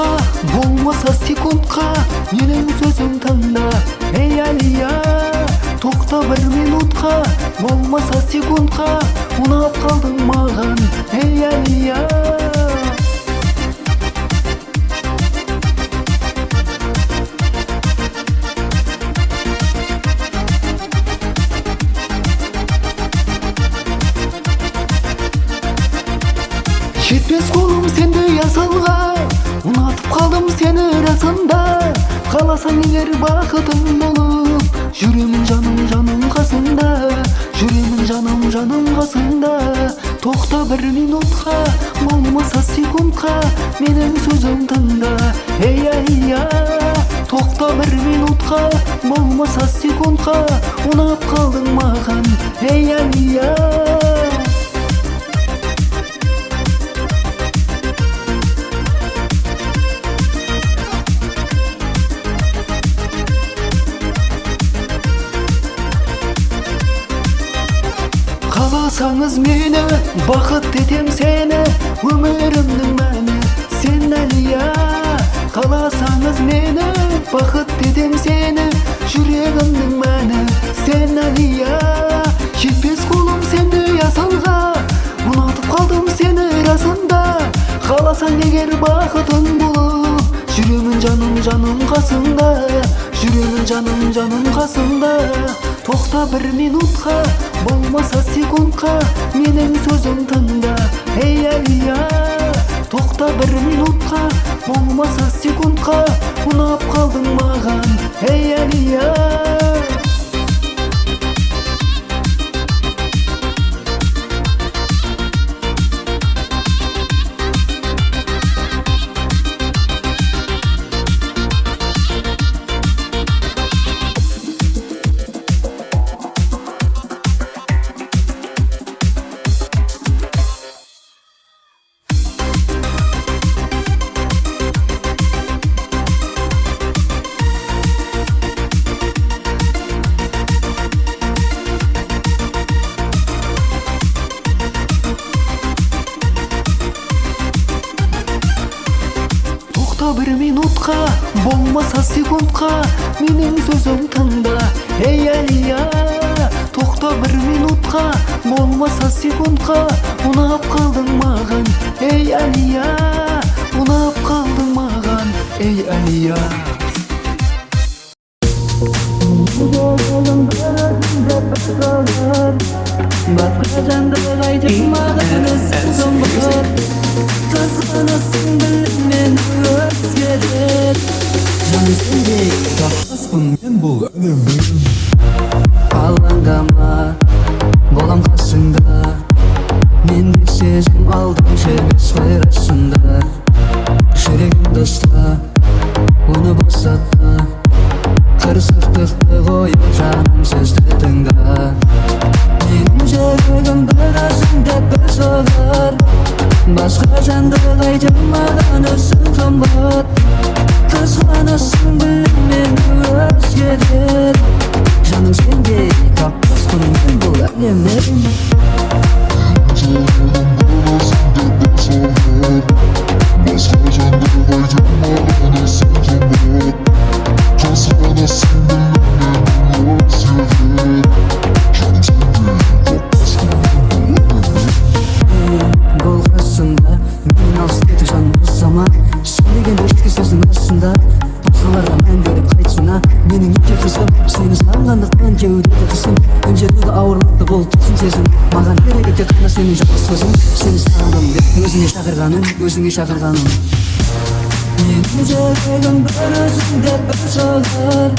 минутқа, болмаса секундқа, менің сөзім тыңда, ей Әлия. Тоқта бір минутқа, болмаса секундқа, ұнап қалдың маған, ей Әлия. Жетпес қолым сендей асылға, ұнатып қалдым сені расында. Қаласаң егер бақытым болып, жүремін жаным, жаным қасыңда, жүремін жаным, жаным қасыңда. Тоқта бір минутқа, болмаса секундқа, менің сөзім тыңда, ей Әлия. Тоқта бір минутқа, болмаса секундқа, ұнап қалдың маған, ей Әлия. Қаласаңыз мені, бақыт етем сені, өмірімнің мәні сен Әлия. Қаласаңыз мені, бақыт етем сені, жүрегімнің мәні сен Әлия. Жетпес қолым сендей асылға, ұнатып қалдым сені расында. Қаласаң егер бақытың болып, жүремін жаным, жаным қасыңда, жүремін жаным, жаным қасыңда. Тоқта бір минутқа, болмаса секундқа, менің сөзім тыңда, ей Әлия. Тоқта бір минутқа, болмаса секундқа, ұнап қалдың маған, ей Әлия. Тоқта бір минутқа, болмаса секундқа, менің сөзім тыңда, ей Әлия. Тоқта бір минутқа, болмаса секундқа, ұнап қалдың маған, ей Әлия. Ұнап қалдың маған, ей Әлия. Басқа жанды қайтып маған өзің қымбат. Қызғанасың білемін өзгеден. Жаным сендей таппаспын мен бұл әлемнен. Алаңдама, болам қасыңда. Менде сезім алдамшы емес қой расында. Жүрегімді ұста, оны босатпа. Қырсықтықты қойып жаным сөзді тыңда. Менің жүрегім бір өзіңде бір соғар. Басқа жанды қайтып маған өзің қымбат. Қызғанасың білемін өзгеден. Жаным сендей таппаспын мен бұл әлемнен. Басқа жанды қайтып маған өзің қымбат. Қызғанасың білемін өзгеден. Жаным сендей таппаспын мен бұл әлемнен. Бол қасымда, менен алыс кетіп жаным ұзама. Сен дегенде ішкі сөздің астында. Басқаларға мән беріп қайтсына. Менің ерке қызым, сені сағынғандықтан кеудеде қысым. Үндетуді ауырлықты бұл тосын сезім. Маған керек тек қана сенің жалғыз сөзің. Сені сағындым деп өзіңе шақырғаным, өзіңе шақырғаным. Менің жүрегім бір өзіңде бір соғар.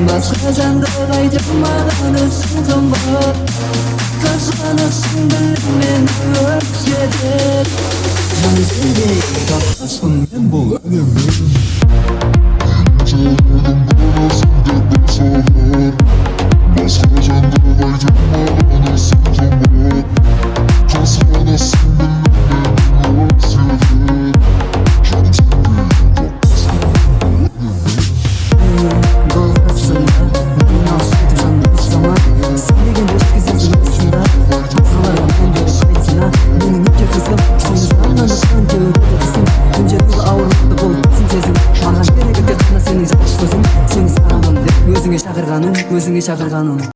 Басқа жанды қайтып маған өзің қымбат. Қызғанасың білемін өзгеден. Жаным сендей таппаспын мен бұл әлемнен. Жүрегім бір өзіңде бір соғар. Басқа жанды қайтып маған өзің қымбат. Қызғанасың білемін өзгеден. Жаным сендей таппаспын мен бұл әлемнен. Бол қасымда, менен алыс кетіп жаным ұстама. Сен дегенде ішкі сезім астында. Басқаларға мән беріп қайтсына. Менің ерке қызым, сені сағынғандықтан кеудеде қысым. Үндетуді ауырлықты бұл Өзіңе шақырғаным.